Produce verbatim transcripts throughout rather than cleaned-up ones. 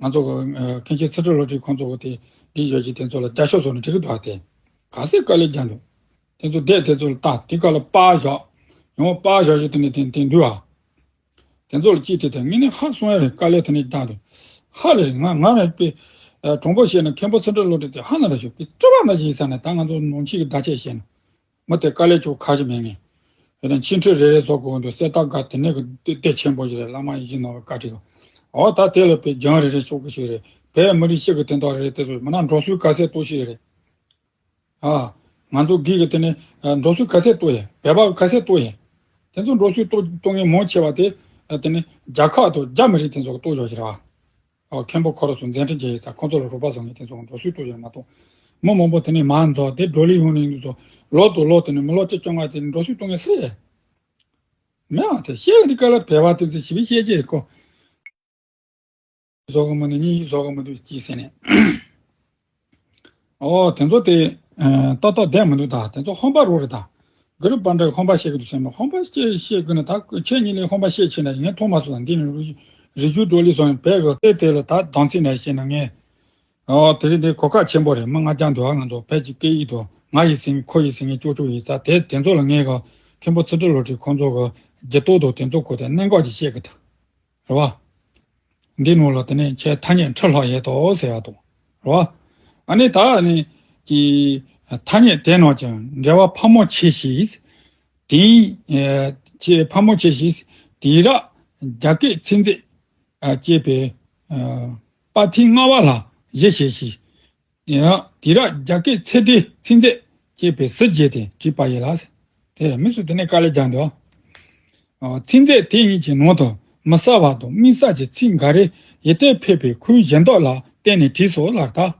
ང་ཚོ་གི་ཨ་མཁན་ཆེན་ཚུལ་ཁྲིམས་བློ་གྲོས་ཁོང་ཚོ་གི་དེ་འདི་ཡོད་ཀྱི་དེ་ཚོ་ལ་རྒྱབ་སྐྱོར་བཟོ་ནས་འགྲིག་གི་འདུག་ཨ། དེ་ག་ཚོད་དཀའ་ལས་རྒྱག་འདུག་དེ་ཚོ་བསྡད་དེ་ཚོ་ལ་ལྟ། དེ་ག་ལ་པར་བཞག་ཡང་པར་བཞག་བཞག་དེ་ནས་དེ་དེ་འདུག་ཨ། དེ་ཚོ་ལ་ཅིག་དེ་དེ་ངས་ནི་ཧ་སོང་ཡ་རེད། དཀའ་ལས་དེ་ནས་བཏང་འདུག་ཧ་ལས་ང་ང་རང་པའི་ཨ་གྲོང་པ་བཤད་ན་མཁན་པོ་ཚུལ་ཁྲིམས་བློ་གྲོས་དེ་ཧ་ན་ར་ཞུ་པའི་སྤྲོ་བ་ན་ཞིག་ཡིན་ས་ནས། ད་ང་ཚོ་ནང་ཆོས་ཀྱི་བརྡ་ཆད་བཤད་ན་མི་དེ་དཀའ་ལས་ཅུང་ཁག་ཅིག་མེད་ངེས། དེ་ནས་ཆེ་འཕྲུལ་རེ་རེ་བཟོ་དགོས་འདུག་གསེར་རྟ་དགའ་དེ་ནས་གི་དེ་ཆེན་པོ་ཞིག་རེད། བླ་མ་ཡིད་བཞིན་ནོར་བུའི་བཀའ་ཁྲིད་གི། འོ་ད་དེ་ལ་པའི་སྦྱང་རེ་རེ་ཤོག་གི་ཞིག་རེད། བོད་མི་རིགས་སྤྱི་གི་དོན་དག་རེད། དེ་ཚོ་མི་ན་འགྲོ་སོང་ག་ཚད་གཏོང་ཤེས་རེད། ཨ། ང་ཚོ་སྒེར་གྱི་དེ་ནས་ཨ་འགྲོ་སོང་ག་ཚད་གཏོང་ཡས། བོད་པ་ག་ཚད་གཏོང་ཡས། དེ་ཚོ་འགྲོ་སོང་གཏོང་གཏོང་མཁན་མང་ཆེ་བ་དེ་ཨ་དེ་ནས་རྒྱལ་ཁབ་དང་རྒྱ་མི་རིགས་དེ་ཚོ་གཏོང་ཆོག་ཞིག་རེད་བ། ཨ་མཁན་པོ་ཁོ་རང་ཚོ་མཛད་འཕྲིན་བྱེད་ཡས་ས་ཁོང་ཚོ་ལ་རོགས་པ་བཟོ་མཁན་དེ་ཚོ་འགྲོ་སོང་གཏོང་ཡས་མ་གཏོགས། མི་མང་པོ་དེ་ནས་མར་འཛོག་དེ་བགྲོ་གླེང་ཡོང་ནས་འདུག་ཚོ་ལོ་དང་ལོ་དེ་ནས་མི་ལོ་བཅུ་བཅོ་ལྔ་དེ་ནས་འགྲོ་སོང་གཏོང་མཁན་སུ་ཡས། མེད་བ། དེ་བཤད་འདི་ག་ལ་བོད་པ་དེ་ཚོ་ཞི་བའི་བཤད་ཀྱི་རེད་ཁོ། བཟོ་གི་མི་འདུག་གཉིས་བཟོ་གི་མི་འདུག་ཅེས་ཟེར་ནས། ཨོ་དེ་ཚོ་དེ་ཨ་ཏག་ཏག་བསྡད་མི་འདུག་ད་དེ་ཚོ་ཧོན་པ་རོ་རེད་ད། གུ་རུ་པཎྜི་ཏ་ཧོན་པ་བཤད་གི་འདུག་ཟེར་ནས། ཧོན་པ་བཤད་བཤད་གི་ན་ད་ཁྱེད་གཉིས་ལས་ཧོན་པ་བཤད་ཆེ་ན་ངས་མཐོང་མ་སོང་། འདི་ནི་རི་རི་ཆུ་བགྲོ་གླེང་སོང་བས་གི་དེ་དེ་ལ་ད་དམ་ཚིག་ནས་བཤད་ན་ངས། ཨོ་དེ་རིང་དེ་གོ་སྐབས་ཆེན་པོ་རེད། མི་ལྔ་བརྒྱ་འདུག་ཨ། ང་ཚོ་བོད་ཀྱི་སྐད་ཡིག་དང་ང་ཡི་སེང་ཁོ་ཡི་སེང་ངེ་ཅོག་ཅོག་ཡིན་ས་དེ་དེ་ཚོ་ལ་ངས་གི་མཁན་པོ་ཚུལ་ཁྲིམས་བློ་གྲོས་ཁོང་ཚོ་གི་རྒྱུ་སྟོབས་དང་དེ་ཚོ་གོ་དེ་གནད་འགག་ཅིག་བཤད་གི་ད། རེད་བ། འདི་ནང་ལ་དེ་ནས་ཁྱེད་ཐ་སྙད་འཕྲི་ལྷག་ཡས་དོ་ཟེར་ཡ་དོ། རེད་བ། ཨ་ནི་ད་ཨ་ནི་ཀྱི་ཐ་སྙད་དེ་ནང་ཀྱང་འགྲེལ་པ་ཕལ་མོ་ཆེ་ཞིག་དེའི་ཨ་ཆེ་ཕལ་མོ་ཆེ་ཞིག་དེ་ར་རྒྱ་སྐད་ཚིག་མཛོད་ཨ་ཅེས་པའི་ཨ་པར་ཐེངས་ལྔ་པ་ལ་གཞི་བྱས་ཤིང་། དེ་ཡང་དེ་ར་རྒྱ་སྐད་ཚད་ལྡན་ཚིག་མཛོད་ཅེས་པའི་ཟུར་བརྒྱད་དེ་བྲིས་པ་ཡིན་ལ། དེ་མི་སུ་དེ་ནས་དཀའ་ལས་རྒྱག་འདུག་ཨ། ཚིག་མཛོད་དེ་གཉིས་ཀྱི་ནང་དུ་མི་གསར་བ་དང་དམིགས་བསལ་གྱི་ཚིག་འགའ་རེ་ཡི་དེ་ཕེབས་པའི་ཁུལ་གཞན་དག་ལ་བརྟེན་ནས་བྲིས་སོ་ལགས་ད།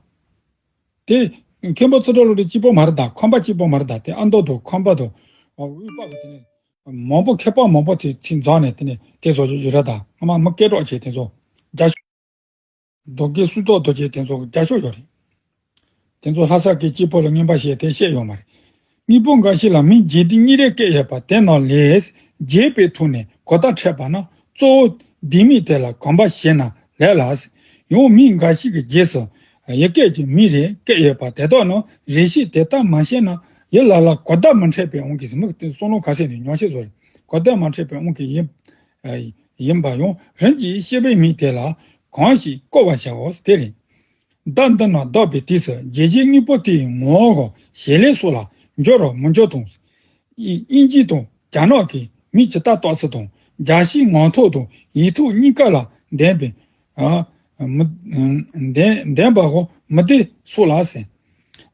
དེ་མཁན་པོ་ཚུལ་ཁྲིམས་བློ་གྲོས་གཅིག་པོ་མ་རེད་ད། ཁོམ་པ་གཅིག་པོ་མ་རེད་ད། དེ་ཨ་མདོ་དང་ཁམས་པ་དང་དབུས་པ་གི་དེ་ནས་མང་པོ་མཁས་པ་མང་པོ་དེ་ཚིག་འཛོམས་ནས་དེ་ནས་དེ་བཟོ་རྒྱུ་ཡོད་རེད་ད། ངོ་མ་མི་སྐད་གྲགས་ཆེ་དེ་ཚོ་རྒྱ། རྡོ་སྐས་སུམ་མདོ་རྡོ་རྗེ་དེ་ཚོ་རྒྱ་ཤོག་ཡོད་རེད། དེ་ཚོ་ལྷ་ས་སྐད་གཅིག་པོ་ལ་རྔན་པ་བཤད་དེ་བཤད་ཡོད་མ་རེད། དངོས་པོ་འགའ་ཞིག་ལ་མིང་རྒྱས་འདེབས་གཉིས་རེ་བཀོད་ཡོད་པ་དེ་རྣམས་ལས་རྒྱས་པའི་ཐོག་ནས་གོ་བརྡ་འཕྲོད་པ་ན་གཙོ་བོ་འདས་མིང་དེ་ལ་གོམས་པ་བྱས་ན་ལེགས་ལ། ཡང་མིང་འགའ་ཞིག་གི་རྗེས་སུ་ཡི་གེ་གི་མིང་རེ་བཀོད་ཡོད་པ་དེ་དག་ནི་རེ་ཞིག་དེ་ལྟར་མ་བྱས་ན་ཡིད་ལ་ལ་གོ་བརྡ་མི་འཕྲོད་པའི་དབང་གིས། མི་དེ་བསམ་བློ་ག་ཚད་ནས་ཉོག་བཤད་བཟོ་རེད། གོ་བརྡ་མ་འཕྲོད་པའི་དབང་གིས་ཡིན། ཨ་ཡིན་པ་ཡང་རིམ་གྱིས་ཤེས་པའི་མིང་དེ་ལ་གང་ཞིག་བཀོད་པར་བྱའོ་དེ་རེད། བརྡ་འདི་རྣམས་བརྡབ་པའི་དུས་སུ་རྗེས་གཞི་དངོས་པོ་དེའི་ངོ་བོ་གི་བྱེད་ལས་སོགས་ལ་འགྱུར་རོ་མི་འགྱུར་དང་། དབྱིན་ཇི་དང་རྒྱ་ནག་གི་མིང་ཇི་ལྟར་བཏགས་ཚུལ་དང་རྒྱ་ཞིག་ངག་ཐོག་དང་ཡིག་ཐོག་གཉིས་ཀ་ལ་ལྡན་པའི་ཨ་མི་ལྡན་ལྡན་པའོ་མི་བདེ་སོགས་ལ་ཟེར།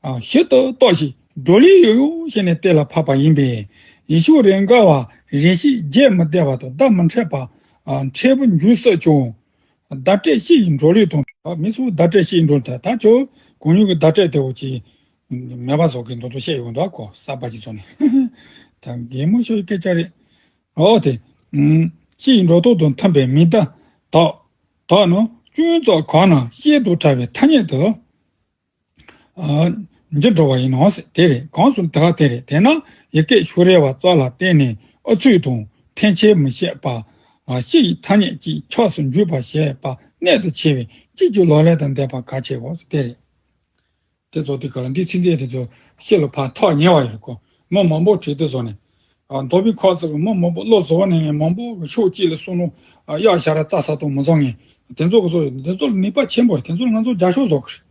ཨ་ཞིབ་ཏུ་རྟོགས་ཤིག་བགྲོ་གླེང་ཡོད་ཡོད་བྱས་ནས་གཏན་ལ་ཕབ་པ་ཡིན་པས། ཡིག་ཤོག་རེ་འགའ་བ་རེ་ཞིག་རྒྱས་མི་བདེ་བ་དང་བརྡ་མི་འཕྲོད་པ་ཨ་འཕྲོད་པོ་འགྱུར་སྲིད་ཀྱང་། བརྡ་སྤྲོད་སྤྱི་ཡི་འགྲོ་ལུགས་དང་། ཨ་མི་སུ་བརྡ་སྤྲོད་སྤྱི་ཡི་འགྲོ་ལུགས་དང་། ད་ཁྱོད་གོང་ཉུང་གི་བརྡ་སྤྲོད་དེ་འོ་ཅི་མེད་པ་བཟོ་གི་འདུག་འདུག་བཤད་ཡོང་འདུག་གོ་གསར་པ་ཅིག་ཚོ་ནས། ད་གད་མོ་ཤོར་སྐད་ཆ་རེད། འོ་དེ། ཨུམ། སྤྱི་ཡི་འགྲོ་ལུགས་དང་མཐུན་པའི་མིང་བརྡ་དག་དག་ནི་ཅུང་ཙམ་གང་ན་བཤད་དུ་བྲལ་བའི་ཐ་སྙད་དུ། ཨ་འགྱུར་འགྲོ་བ་ཡིན་ནོ། དེ་རེད། གང་སོང་དེ་ག་དེ་རེད། དེས་ན་ཡི་གེ་ཤུགས་རེ་བ་རྩ་ལ་བརྟེན་ནས་ཨུ་ཚུགས་དང་འཐེན་འཁྱེར་མི་བྱེད་པ། ཨ་སྤྱི་ཡི་ཐ་སྙད་ཀྱི་ཕྱོགས་སུ་འཇུག་པར་བྱེད་པ་གནད་དུ་ཆེ་བས་སྤྱི་རྒྱུ་ལག་ལེན་དུ་འདེབས་པ་གལ་ཆེའོ། དེ་རེད། དེ་ཚོ་དེ་ག་ལ་འདི་ཚིག་མཛོད་དེ་ཚོ་ཕྱི་ལ་ཕར་ཐག་ཉེ་བ་ཡོད་གོ་མི་མང་པོ་བྲིས་ཏེ་བཟོ་ནས། ཨ་མདོ་དཔོན་ཁག་ཅིག་གི་མི་མང་པོ་བློ་བཟོ་བ་ནས་མང་པོ་གི་ཕྱོགས་གཅིག་ལ་བསམ་བློ་ཨ་གཡག་ཞ་ར་རྩྭ་ས་དང་མི་བཟང་ངན་དེ་ཚོ་གི་བཟོ་ཡོད། དེ་ཚོ་ལ་ནུས་པ་ཆེན་པོ་རེད། དེ་ཚོ་ལ་ང་ཚོ་རྒྱབ་སྐྱོར་བཟོ་གི་རེད།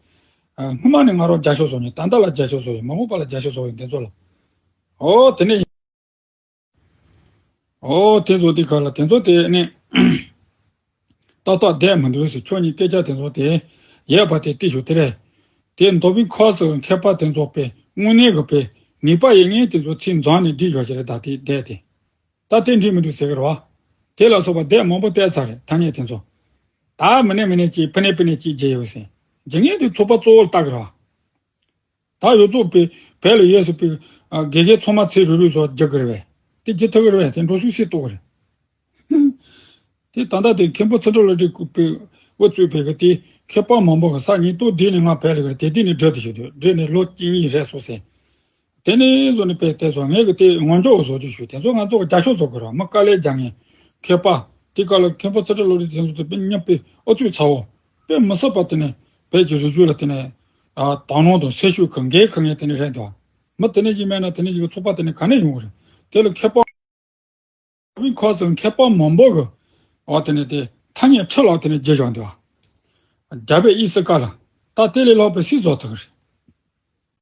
ཨ་སྔོན་མ་ནས་ང་རང་རྒྱབ་སྐྱོར་བཟོ་མྱོང་། ད་ལྟ་ལ་རྒྱབ་སྐྱོར་བཟོ་ཡོད། མང་པོ་པ་ལ་རྒྱབ་སྐྱོར་བཟོ་ཡོད། དེ་ཚོ་ལ། ཨོ་དེ་ནས། ཨོ་དེ་ཚོ་དེ་ག་ལ་དེ་ཚོ་དེ་ནས། ཏག་ཏག་བསྡད་མི་འདུག་ཟེར། ཁྱོད་གཉིས་སྐད་ཆ་དེ་ཚོ་དེ་ཡོད་པ་དེ་ལྟོས་ཤོག་དེ་རེད། དེ་མདོ་དཔོན་ཁག་ཅིག་མཁས་པ་དེ་ཚོ་པས་དངོས་གནས་གི་པས་ནུས་པ་ཡོད་མཁན་དེ་ཚོ་ཚིག་འཛོམས་ནས་བྲིས་ཡོད་ཀྱི་རེད། ད་དེ་བསྡད་དེ། ད་དེ་འགྲིག་མི་འདུག་ཟེར་གི་རེད་བ། དེ་ལ་སོགས་པ་བསྡད་མང་པོ་བསྡད་ཚར་རེད། ཐ་སྙད་དེ་ཚོ། ད་མི་ནས་མི་ནས་ཅིག་ཕི་ནས་ཕི་ནས་ཅིག་བརྗེ་ཡོད་ཟེར། བརྗེ་མཁན་དེ་ཚོགས་པ་གཙོ་བོར་ལྟ་གི་རེད་བ། ད་ཡོད་ཚོགས་པའི་བོད་ལ་ཡོད་སྲིད་པའི་ཨ་དགེ་རྒན་ཚང་མ་ཚེ་རུ་རུ་ཚོ་རྒྱག་གི་རེད་བས། དེ་བརྗེ་ཐུབ་ཀྱི་རེད་བས། དེ་འགྲོ་སོང་སྲིད་གཏོང་གི་རེད། དེ་ད་ལྟ་དེ་མཁན་པོ་ཚུལ་ཁྲིམས་བློ་གྲོས་པའི་འུ་ཚོས་བས་གི་དེ་མཁས་པ་མང་པོ་གི་ས་ཉིན་ཏོག་དེ་ནས་ང་བལ་ལ་གི་དེ་དེ་ནས་འགྲོ་དེ་ཞུ་དུས་འདྲེ་ནས་ལོ་གཅིག་གཉིས་རེད་སོང་ཟེར། དེ་ནས་བཟོ་ནས་པས་དེ་ཚོ་ངས་གི་དེ་ངོ་འཇོག་བཟོ་རྒྱུ་ཞུ། དེ་ཚོ་ང་ཚོ་གི་རྒྱབ་སྐྱོར་བཟོ་དགོས་ར། མི་དཀའ་ལས་རྒྱག་མཁན་མཁས་པ་དེ་ག་ལ་མཁན་པོ་ཚུལ་ཁྲིམས་བློ་གྲོས་དེ་ཚོ་དེ་པས་མཉམ་པའི་ཨུ་ཚུགས་ཚ་བོ། དཔེ་མི་སྲིད་པ་དེ་ནས་བོད་ཀྱི་རིག་གཞུང་ལ་དེ་ནས་ཨ་དོ་སྣང་དང་སེམས་ཤུགས་ཁུར་འགན་འཁུར་མཁན་དེ་ནས་རེད་འདུག་མི་དེ་ནས་ཅིག་མེད་ན་དེ་ནས་ཅིག་ཚོགས་པ་དེ་ནས་ག་ནས་ཡོང་གི་རེད། དེ་ལ་མཁས་པ། ཨ་བི་ཁོ་ཚོ་མཁས་པ་མང་པོ་གི་འོ་དེ་ནས་དེ་ཐ་སྙད་ཁྲི་ལ་དེ་ནས་བརྗེ་བཞག་འདུག་སྒྲ་སྦས་དབྱིབས་གསལ་ཀ་ལ་ད་དེ་ལས་ལྷག་པའི་སུས་བཟོ་ཐུབ་ཀྱི་རེད།